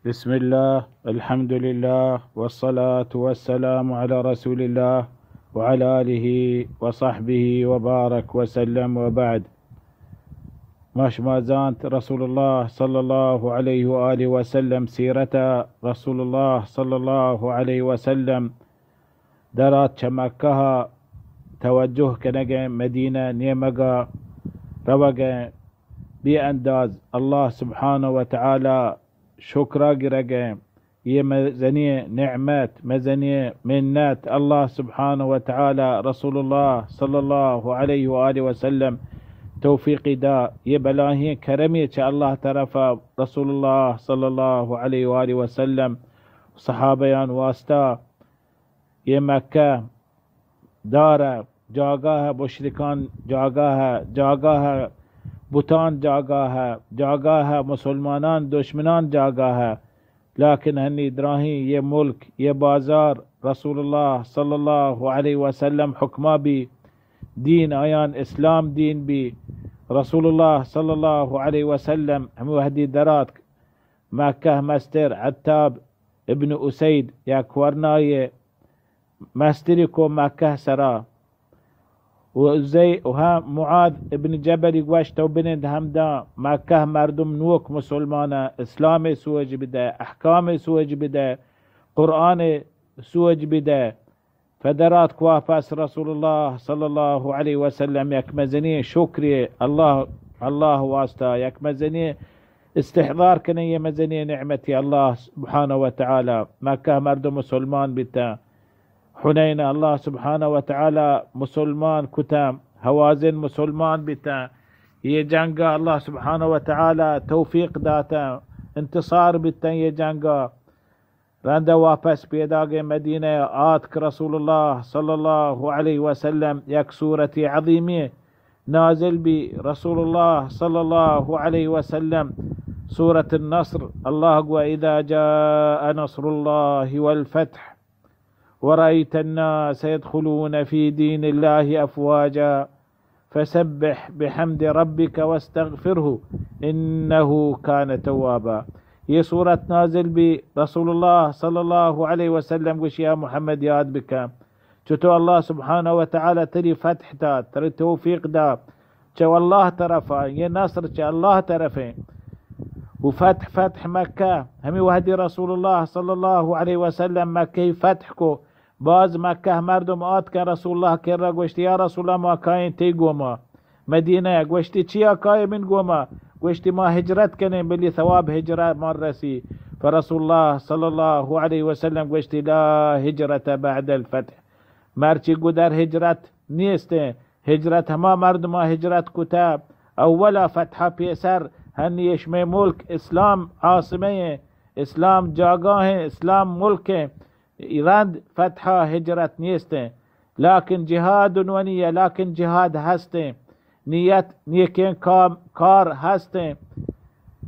بسم الله، الحمد لله، والصلاة والسلام على رسول الله، وعلى آله وصحبه وبارك وسلم، وبعد. ما شما زانت رسول الله صلى الله عليه وآله وسلم سيرتا، رسول الله صلى الله عليه وسلم درات چہ مکہ ءَ توجہ کنگ ءَ مدینہ نیمگ ءَ روگ ءَ بے انداز اللہ سبحانہ و تعالی شکر ءَ گرگ ءَ، یہ مزنیں نعمت، مزنیں منت اللہ سبحانہ و تعالی رسول اللہ صلی اللہ علیہ وآلہ وسلم توفیقی دا، یہ بلاہیں کرمے چہ اللہ طرف ءَ رسول اللہ صلی اللہ علیہ وآلہ وسلم صحابیان واسطہ یہ مکہ دار ءَ، جاگاہ ءَ، مشرکان جاگاہ ءَ، جاگاہ ءَ، بتان جاگاہ ءَ، جاگاہ ءَ، مسلمانان دشمنان جاگاہ ءَ، لیکن ہنی دراہیں یہ ملک، یہ بازار رسول اللہ صلی اللہ علیہ وسلم حکما بی، دین آیان اسلام دین بی، رسول اللہ صلی اللہ علیہ وسلم ہمے وہدی دراتک مکہ مستر عتاب ابن اسید یک ورنایے مستری کو مکہ سرا۔ و زی-، و ہم معاذ ابن جبلی گوشت، تو بنند ہمدا مکہ مردم نوک مسلمان اسلام سوج بدے، احکام سوج بدے، قرآن سوج بدے۔ فدرات کو واپس رسول اللہ صلی اللہ علیہ وسلم یک مزنی شکری اللہ، اللہ واسطہ یک مزنی استحضار کنیں یہ مزنی نعمتی اللہ سبحانہ و تعالی۔ مکہ مردم مسلمان بیتا، حنین اللہ سبحانہ و تعالی مسلمان کتا، حوازن مسلمان بیتا، یہ جنگ اللہ سبحانہ و تعالی توفیق داتا، انتصار بیتا یہ جنگ۔ رند واپس پیداگ مدینہ آتک رسول اللہ صلی اللہ علیہ وسلم یک سورت عظیمی نازل بی۔ رسول اللہ صلی اللہ علیہ وسلم سورت النصر، اللہ گو اذا جاء نصر اللہ والفتح ورأيت الناس يدخلون في دين الله أفواجا فسبح بحمد ربك واستغفره إنه كان توابا۔ یہ سورت نازل بی، رسول اللہ صلی اللہ علیہ وسلم گوشی، یا محمد یاد بکن، چطور اللہ سبحانہ و تعالی تری فتح دا، تری توفیق دا، چہ اللہ طرفا، یہ نصر چہ اللہ طرفیں۔ و فتح، فتح مکہ، ہمیں وحدی رسول اللہ صلی اللہ علیہ وسلم مکہ فتح کو، باز مکہ مردم آتکن رسول اللہ کرا گوشتی، یا رسول اللہ، ما کائیں تی گوما مدینہ۔ گوشتی، چیا کائے من گوما؟ گوشتی، ما ہجرت کنیں، بلی ثواب ہجرت ما رسی۔ فرسول اللہ صلی اللہ علیہ وسلم گوشتی، لا ہجرت بعد الفتح، مرچی گدر ہجرت نیستیں۔ ہجرت ہما مردما ہجرت کتا اولا فتحا پیسر، ہنی اشمے ملک اسلام عاصمہ ہیں، اسلام جاگاہ ہیں، اسلام ملک ہیں، رند فتحا ہجرت نیستیں۔ لیکن جہاد و نیہ، لیکن جہاد ہستیں، نیت نیکیں کام، کار ہستیں۔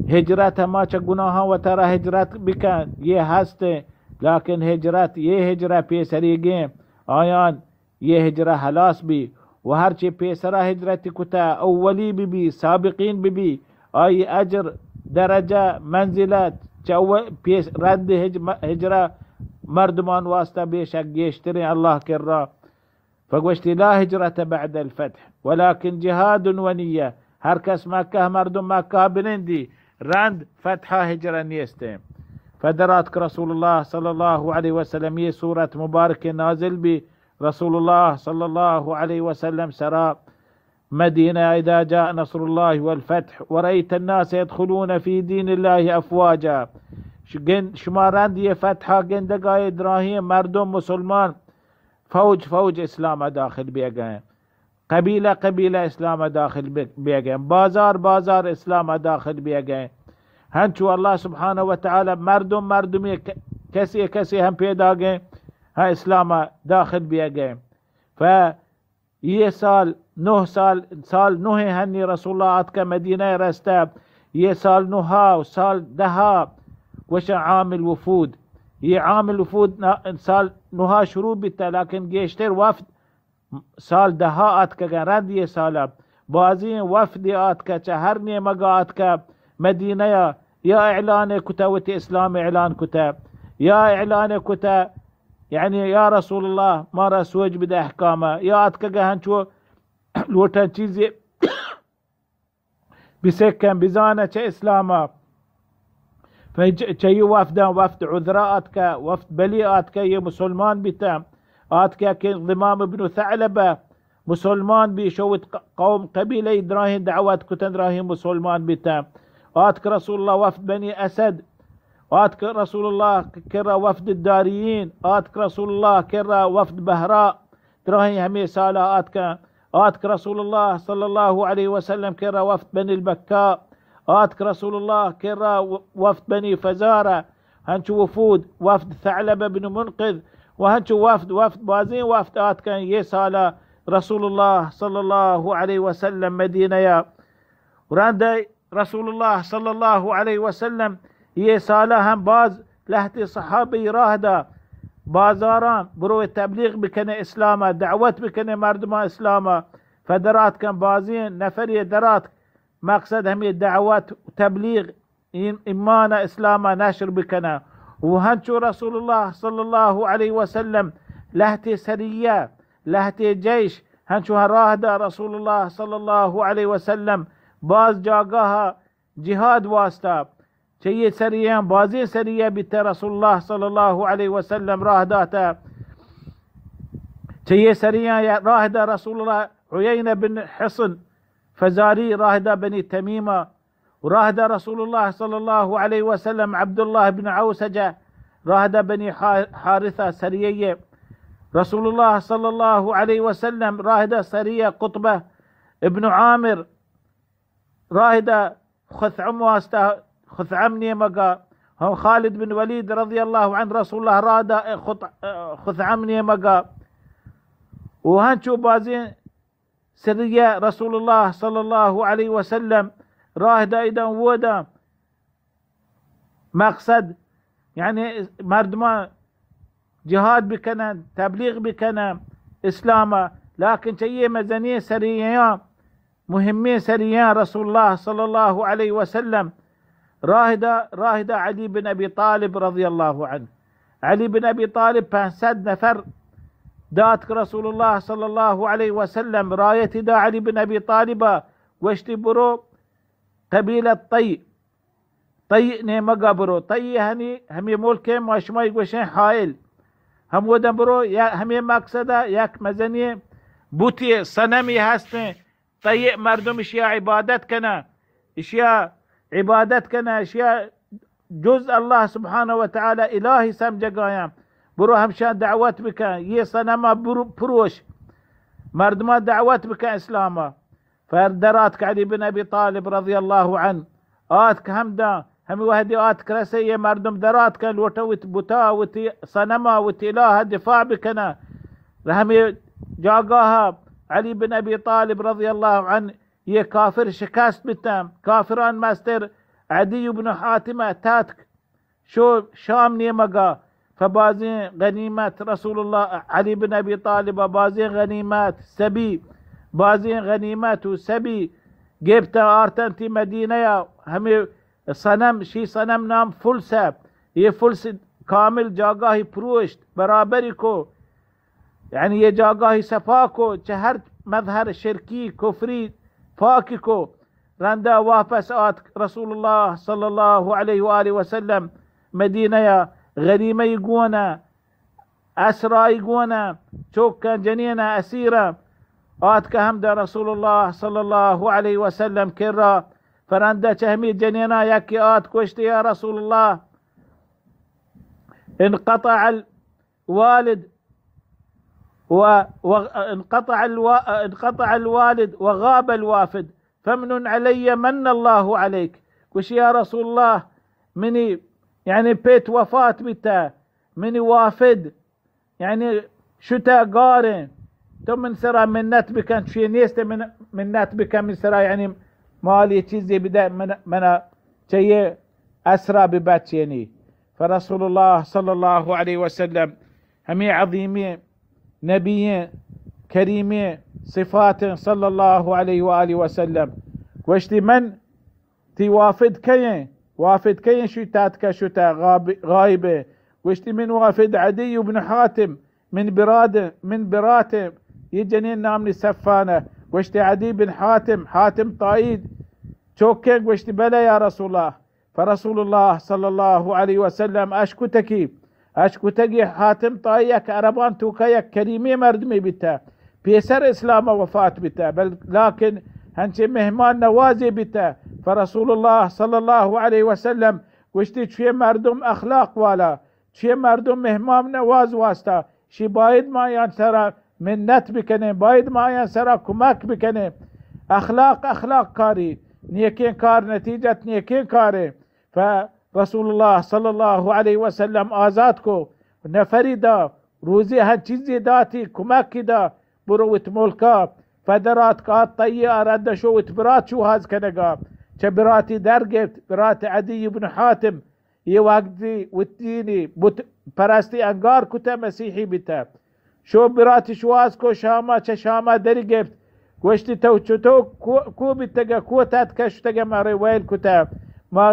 ہجرت ہما چہ گناہاں وترا ہجرت بکن، یہ ہستیں، لیکن ہجرت، یہ ہجرت پیسریگیں، آیان یہ ہجرہ ہلاس بی و ہرچی پیسرا ہجرت کتا، اولی بی بی، سابقین بی بی، آئی اجر، درجہ، منزلت چہ اول پیس رند ہج-، ہجرہ مردمان واسطہ بے شک گیشتریں اللہ کرا۔ فگوشتی، لا ہجرت بعد الفتح ولكن جهاد ونية۔ ہر کس مکہ، مردم مکہ بنندی، رند فتحا ہجرہ نیستیں۔ فدراتک رسول اللہ صلی اللہ علیہ وسلم یہ سورت مبارک نازل بی، رسول اللہ صلی اللہ علیہ وسلم سرا مدینہ، اذا جاء نصر الله والفتح ورأيت الناس يدخلون في دين الله أفواجا۔ ش-، گند، شما رند یہ فتحا گندگائے دراہیں مردم مسلمان فوج فوج اسلام داخل بیگئے، قبیلہ قبیلہ اسلام داخل بی-، بیگئے، بازار بازار اسلام داخل بیگئے۔ ہنچو اللہ سبحانہ و تعالی مردم مردمی ک-، کسی کسی ہم پیدا گئے، ہاں اسلام داخل بیگئے۔ ف یہ سال نہ سال، سال نہ ہنی رسول اللہ آتکہ مدینہ رستہ، یہ سال نہا و سال دہا گوشن عام الوفود۔ یہ عام الوفود نا-، سال نہا شروع بیتا، لیکن گیشتر وفد سال دہا آتکگن۔ رند یہ سالا بازیں وفدے آتکہ، چہ ہر نیمگا آتکہ مدینہ یا یا اعلان کتہ، وتی اسلام اعلان کتہ، یا اعلان کتہ، یعنی یا رسول اللہ، مارا سوج بدہ احکامہ، یا آتکگہ ہنچو لوٹن چیزے بسکن، بزانہ چہ اسلامہ۔ پہ چ-، چہ یہ وفداں، وفد عذرا آتکہ، وفد بلی آتکہ، یہ مسلمان بیتہ۔ آتکہ کہ ضمام ابن ثعلبہ مسلمان بی، شو وت ق-، قوم قبیلہ دراہیں دعوت کتن، دراہیں مسلمان بیتہ۔ آتک رسول اللہ وفد بنی اسد، آتک رسول اللہ کرا وفد داریین، آتک رسول اللہ کرا وفد بہرا، دراہیں ہمے سالا آتکاں۔ آتک رسول اللہ صلی اللہ علیہ وسلم کرا وفد بنی البکا، آتک رسول اللہ کرا وفد بنی فزارہ، ہنچو وفود، وفد ثعلبہ بن منقذ و ہنچو وفد، وفد، بازیں وفد آتکاں یہ سالا رسول اللہ صلی اللہ علیہ وسلم مدینہ یا۔ رند رسول اللہ صلی اللہ علیہ وسلم یہ سالا ہم باز لہتے صحابی راہ دا بازاراں، برو تبلیغ بکنے اسلام، دعوت بکنے مردمان اسلام۔ فدرات کن بازیں نفری درات، مقصد ہمیں دعوت، تبلیغ، ایم-، ایمان اسلام نشر بکنہ۔ و ہنچو رسول اللہ صلی اللہ علیہ وسلم لہتے سریہ، لہتے جیش، ہنچو راہ دا رسول اللہ صلی اللہ علیہ وسلم باز جاگاہ جہاد واسطہ۔ چہ یہ سریاں بازیں سریہ بیتہ، رسول اللہ صلی اللہ علیہ وسلم راہ داتہ۔ چہ یہ سریاں یا راہ دا رسول اللہ، عیینہ بن حصن فزاری راہ دا بنی تمیمہ، و راہ دا رسول اللہ صلی اللہ علیہ وسلم عبداللہ بن عوسجہ راہ دا بنی حا-، حارثہ سریہ۔ رسول اللہ صلی اللہ علیہ وسلم راہ دا سریہ قطبہ ابن عامر راہ دا خثعم واسطہ، خثعم نیمگا، ہم خالد بن ولید رضی اللہ عنہ رسول اللہ راہ دا خط-، خثعم نیمگا۔ و ہنچو بازیں سریہ رسول اللہ صلی اللہ علیہ وسلم راہ دا ایداں ودا مقصد، یعنی مردمان جہاد بکنن، تبلیغ بکنن اسلام۔ لیکن چہ یہ مزنیں سریاں، مہمیں سریاں رسول اللہ صلی اللہ علیہ وسلم راہ دا، راہ دا علی بن ابی طالب رضی اللہ عنہ۔ علی بن ابی طالب پنچ صد نفر دات کہ رسول اللہ صلی اللہ علیہ وسلم رایتی دا علی بن ابی طالب، گوشتی برو قبیلہ طی، طی نیمگا برو۔ طی ہنی ہمیں ملک ما شمائی گوشیں حائل۔ ہمودن برو، یا ہمیں مقصد یک مزنی بوتی صنمی ہستیں، طی مردم اشیا عبادت کنہ، اشیا عبادت کنہ، اشیا جز اللہ سبحانہ و تعالی الہی سمجھگایاں۔ برو ہمشان دعوت بکن، یہ صنم برو پروش، مردمان دعوت بکن اسلام۔ فر دراتک علی بن ابی طالب رضی اللہ عنہ، آتک ہمدا، ہمیں وہدی آتک رسے یہ مردم دراتک لوٹا وت بتا، وتی صنما، وتی الہ دفاع بکنہ۔ ہمیں جاگاہ علی بن ابی طالب رضی اللہ عنہ یہ کافر شکست بتن۔ کافران مستر عدی بن حاتمہ تتک، شو شام نیمگا، فبازیں غنیمت رسول اللہ علی بن ابی طالب، بازیں غنیمت سبی، بازیں غنیمت و سبی گپتن آرتن تی مدینہ یا۔ ہمیں صنم، شی صنم نام فلس ہے، یہ فلس کامل جاگاہی پروشت، برابری کو، یعنی یہ جاگاہی صفا کو، چہ ہر مظہر شرکی، کفری پاکی کو۔ رندا واپس آتک رسول اللہ صلی اللہ علیہ وآلہ وسلم مدینہ یا، غنیمہ گونا، اسرائی گونا، چوکاں جنینا اسیرا آتک ہمدا رسول اللہ صلی اللہ علیہ وسلم کرا۔ فرندا چہ ہمی جنینا یکی آتک گوشتی، یا رسول اللہ، انقطع الوالد و، و، انقطع الوا-، انقطع الوالد وغاب الوافد، فمن علی من اللہ علیک۔ گوشی، یا رسول اللہ، منی، یعنی، پت وفات بیتا، منی وافد، یعنی، شتا گاریں، تو من سرا منت بکن، چوی نیست من، منت بکن من سرا، یعنی، مالی چیزی بدہ من، منا چہ یہ اسرا ببچینی۔ فرسول اللہ صلی اللہ علیہ وسلم ہمیں عظیمیں نبییں کریمیں صفاتیں صلی اللہ علیہ وآلہ وسلم، گوشتی، من تی وافد کئیں؟ وافد کئے؟ شوی تاتکا شتا غاب-، غائب. گوشتی من وافد عدی ابن حاتم، من براد، من برات، یہ جنین نام نی صفانہ. گوشتی عدی بن حاتم، حاتم طائی چوکیں؟ گوشتی بلے یا رسول اللہ. فرسول اللہ صلی اللہ علیہ وسلم اشکتکی، اشکتگی حاتم طائی یک عربان توکا یک کریمی مردمی بیتا، پیسر اسلام وفات بیتا، بل لکن ہنچے مہمان نوازی بیتا. فرسول اللہ صلی اللہ علیہ وسلم گوشتی چوی مردم اخلاق والا، چوی مردم مہمان نواز واسطہ، شی باید ما آیان سرا منت بکنیں، باید ما آیان سرا کمک بکنیں. اخلاق، اخلاق کاری، نیکیں کار نتیجت نیکیں کاریں. فرسول اللہ صلی اللہ علیہ وسلم آزاد کو، نفری دا، روزی ہر چیزی داتی، کمکی دا، برو وت ملکا. فدرات کات طائی رد شو وت برات شوہاز کنگا. چہ براتی در گپت، برات عدی ابن حاتم، یہ وقتی وتینی بت پرستی انگار کتہ، مسیحی بیتہ. شو براتی شوہاز کو شاما، چہ شاما دری گپت. گوشتی تو چتو کو، کو بیتگہ، کو تات کشتگہ، مارے ویل کتہ. ما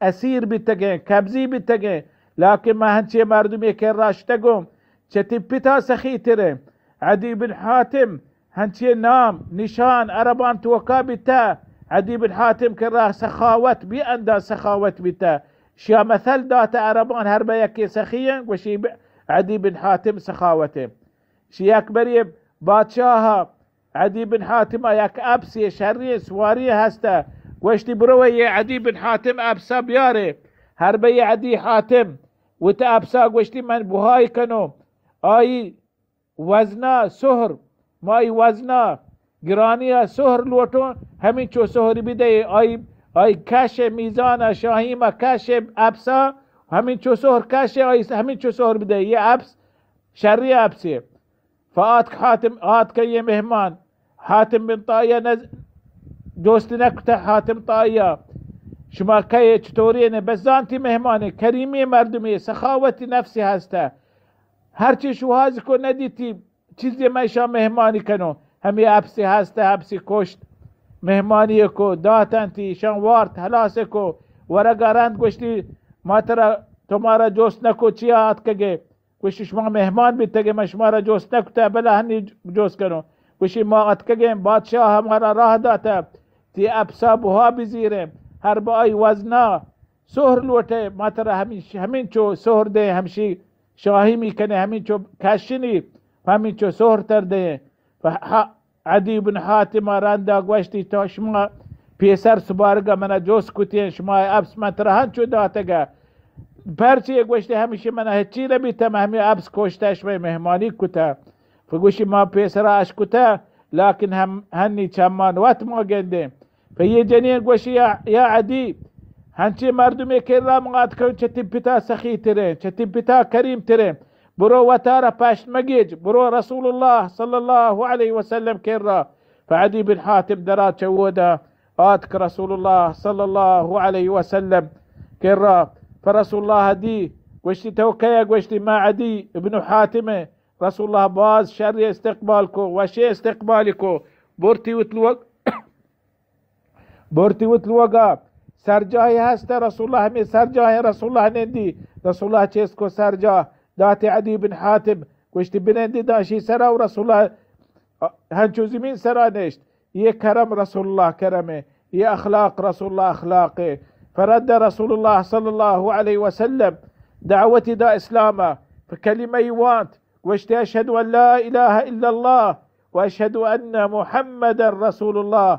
اسیر بیتگیں، قبضی بیتگیں، لکن من ہنچیں مردمے کرا شتگوں، چہ تی پتا سخی تریں. عدی بن حاتم ہنچیں نام نشان عربان توکا بیتا، عدی بن حاتم کرا سخاوت، بی انداز سخاوت بیتا. شیا مثل داتا عربان، ہر بہ یکے سخی ہیں، گوشی ب-، عدی بن حاتم سخاوت ہیں. شی اکبری بادشاہ عدی بن حاتم ء یک اپسے شریں سواری ہستہ. گوشتی، برو یہ عدی بن حاتم اپسا بیارے. ہر بہ یہ عدی حاتم وت اپسا گوشتی، من بہائی کنو. آئی وزنا سہر، مائی وزنا گرانی ء سہر لوٹوں، ہمینچو سہر بدے. آئی، آئی کش میزان شاہیم کش اپسا، ہمینچو سہر کش، آئی ہمینچو سہر بدے. یہ اپس شریں اپسے. فآتک حاتم، آتک یہ مہمان، حاتم بن طائیہ نز-، دوست نکتہ حاتم طائیہ. شما کئے، چطوری نے؟ بس زانتی مہمانے، کریمی مردمی، سخاوتی نفسی ہستہ. ہرچی شوہاز کو ندیتی، چیزی میں شان مہمانی کنو. ہمی اپسی ہستہ، اپسی کشت، مہمانی کو داتنتی، شان وارت، حلاس کو، ورگا رند گوشتی، ما ترا، تو مارا جوست نکو، چیا آتکگے؟ گوشی، شما مہمان بیتگے، من شما را جوست نکتہ، بلے ہنی جوست کنوں. گوشی، ما اتکگیں، بادشاہ ہمارا راہ داتہ، تی اپسا بہا بزیریں، ہر بہ آئی وزنا سہر لوٹے، ما ترا ہمین، ہمینچو سہر دیں، ہمشی شاہیمی کنے، ہمینچو کشنی، ہمینچو سہر تر دیں. ف-، ح-، عدی بن حاتم ء رندا گوشتی، تو شما پیسر سبارگا منا جوست کتیں، شما اپس من ترا ہنچو داتگا. پرچے؟ گوشتی، ہمیشی منا ہچی نبیتہ، من ہمے اپس کشتہ، شمئے مہمانی کتہ. فگوشی، ما پیسرا اش کتہ، لکن ہم، ہنی چمان وت ما گندیں. پہ یہ جنین گوشی، یا، یا عدی، ہنچیں مردمے کرا من آتکوں چہ تی پتا سخی تریں، چہ تی پتا کریم تریں. برو وتارا پشت مگیج، برو رسول اللہ صلی اللہ علیہ وسلم کرا. فعدی بن حاتم درا چہ اودا آتک رسول اللہ صلی اللہ علیہ وسلم کرا. فرسول اللہ دی، گوشتی، تو کئے؟ گوشتی، ما عدی ابن حاتم. رسول اللہ باز شر استقبال کو، وشی استقبال کو. برتی وت لوگ برتی وت لوگا. سرجاہی ہستہ، رسول اللہ ہمے سرجاہ، رسول اللہ نندی. رسول اللہ چست کو سرجاہ، داتی عدی بن حاتم، گوشتی، بنندی داشی سرا. و رسول اللہ ہنچو زمین سرا نشت. یہ کرم رسول اللہ کرم ہے، یہ اخلاق رسول اللہ اخلاق ہے. فرد رسول اللہ صلی اللہ علیہ وسلم دعوتی دا اسلام، فکلمہ وانت، گوشتی، اشهد ان لا اله الا الله و اشهد ان محمدا رسول الله.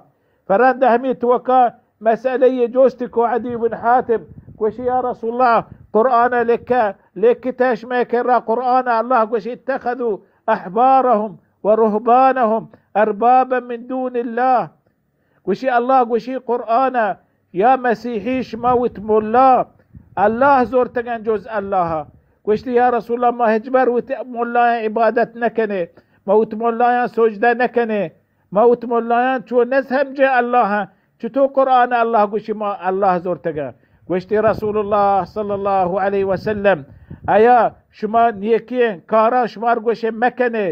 فرند ہمی توکا مسئلہ یہ جوست کو عدی بن حاتم، گوشی، یا رسول اللہ، قرآن لکھا، لکھتا شمئے کرا قرآن، اللہ گوشی، اتخذوا احبارهم و رهبانهم اربابا من دون الله. گوشی، اللہ گوشی قرآن، یا مسیحی شما وت ملا اللہ زورتگن جز اللہ. گوشتی، یا رسول اللہ، ما ہچبر وت ملایان عبادت نکنے، ما وت ملایان سجدہ نکنے، ما وت ملایان چو نہ سمجھے اللہ. چتو قرآن اللہ گوشی ما اللہ زورتگن؟ گوشتی، رسول اللہ صلی اللہ علیہ وسلم، آیا شما نیکیں کاران شمار گوشے مکنے،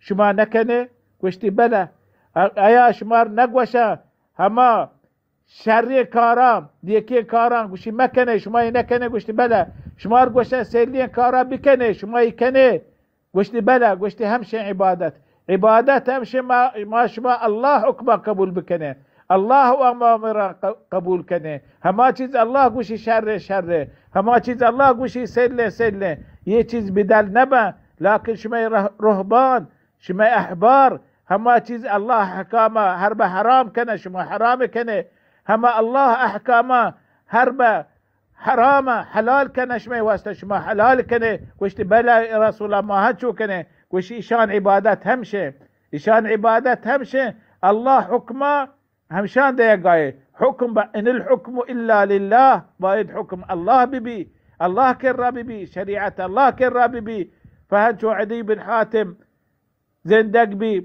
شما نکنے؟ گوشتی، بلہ. آیا شمار نگوشا ہما شریں کاراں، نیکیں کاراں، گوشی مکنے، شما اے نکنے، گوشتی بلے، شما گوشن سیلیں کاراں بکنے، شما اے کنے، گوشتی بلے، گوشتی ہمشیں عبادت۔ عبادت ہمشیں ما، ما شما اللہ حکمہ قبول بکنے، اللہ اوامرہ ق-، قبول کنے۔ ہما چیز اللہ گوشی شر، شر۔ ہما چیز اللہ گوشی سیل، سیل۔ یہ چیز بدل نبن، لیکن شما رہ-، رہبان، شما احبار، ہما چیز اللہ احکامہ ہر بہ حرام کنے، شما حرام کنے۔ ہما اللہ احکامہ ہر بہ حرام حلال کنے، شما واسطہ شما حلال کنے۔ گوشتی بلے رسول اللہ، ما ہنچو کنے۔ گوشی ایشان عبادت ہمشیں، ایشان عبادت ہمشیں۔ اللہ حکمہ ہمشان دیگائے۔ حکم با، ان الحکم الا للہ، باید حکم اللہ ببی، اللہ کرا ببی، شریعت اللہ کرا ببی۔ فہنچو عدی بن حاتم زندگ بی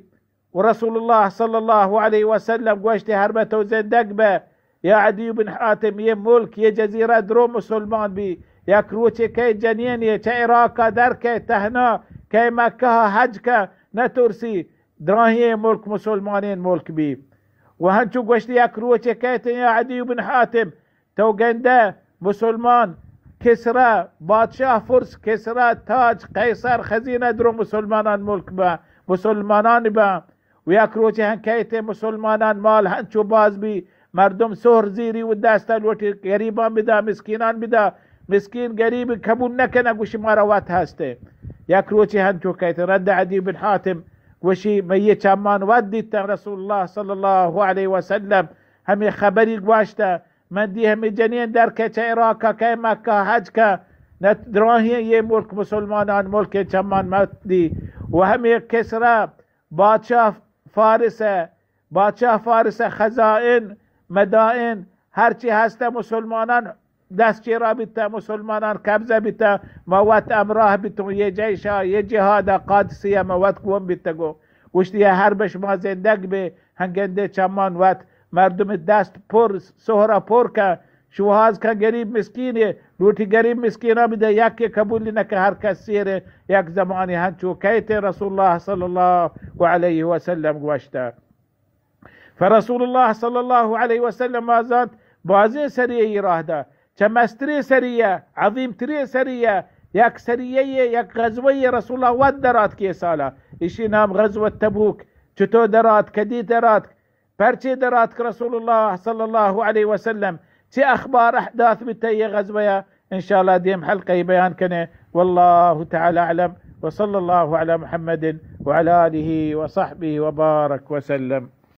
و رسول اللہ صلی اللہ علیہ وسلم گوشتی ہر بہ تو زندگ بہ، یا عدی بن حاتم، یہ ملک، یہ جزیرہ درو مسلمان بی۔ یک روچے کئے جنین یہ چہ عراق در کئے تہنا، کئے مکہ حج کا، نہ ترسی، دراہیں ملک مسلمانیں ملک بی۔ و ہنچو گوشتی یک روچے کئیت یا عدی بن حاتم، تو گندہ مسلمان، کسرا، بادشاہ فرس، کسرا، تاج، قیصر، خزینہ درو مسلمانان ملک با، مسلمانان با۔ و یک روچے ہن کئیت مسلمانان مال ہنچو باز بی، مردم سہر زیری و دستا لوٹی غریبان بدا، مسکینان بدا، مسکین غریب قبول نکنہ، گوشی مارا وت ہستے۔ یک روچے ہنچو کئیت، رند عدی بن حاتم گوشی، من یہ چمان وت دیتن رسول اللہ صلی اللہ علیہ وسلم ہمیں خبری گوشتہ، من دی ہمیں جنین در کئے چہ عراق کئے مکہ حج کا، نہ دراہیں یہ ملک مسلمانان ملک چمان مت دی۔ و ہمیں کسرا بادشاہ فارس، بادشاہ فارس خزائن، مدائن، ہرچی ہستہ مسلمانان دست چیرا بیتہ، مسلمانان قبضہ بیتہ، ما وت ہمراہ بیتوں، یہ جیشا، یہ جہادا قادسیہ ما وت گون بیتگو۔ گوشتی ہر بہ شما زندگ بے، ہنگندے چمان وت، مردم دست پر، سہرا پر کن، شوہاز کن غریب مسکینے، لوٹی غریب مسکینا بدے، یکے قبولی نکہ، ہر کس سیرے۔ یک زمانے ہنچو کئیت رسول اللہ صلی اللہ علیہ وسلم گوشتہ۔ فرسول اللہ صلی اللہ علیہ وسلم آزانت بازیں سریہ ای راہ دا، چہ مستریں سریہ، عظیم تریں سریہ، یک سریہ، یک غزوہ رسول اللہ وت درات کے سالا، اشی نام غزوہ تبوک۔ چطور درات، کدی درات، پرچے دراتک رسول اللہ صلی اللہ علیہ وسلم، چہ اخبار احداث بیتہ یہ غزوہ، انشاءاللہ دیم حلقہ بیان کنے۔ واللہ تعالی اعلم، وصلی اللہ علی محمد وعلی آلہ وصحبہ وبارک وسلم۔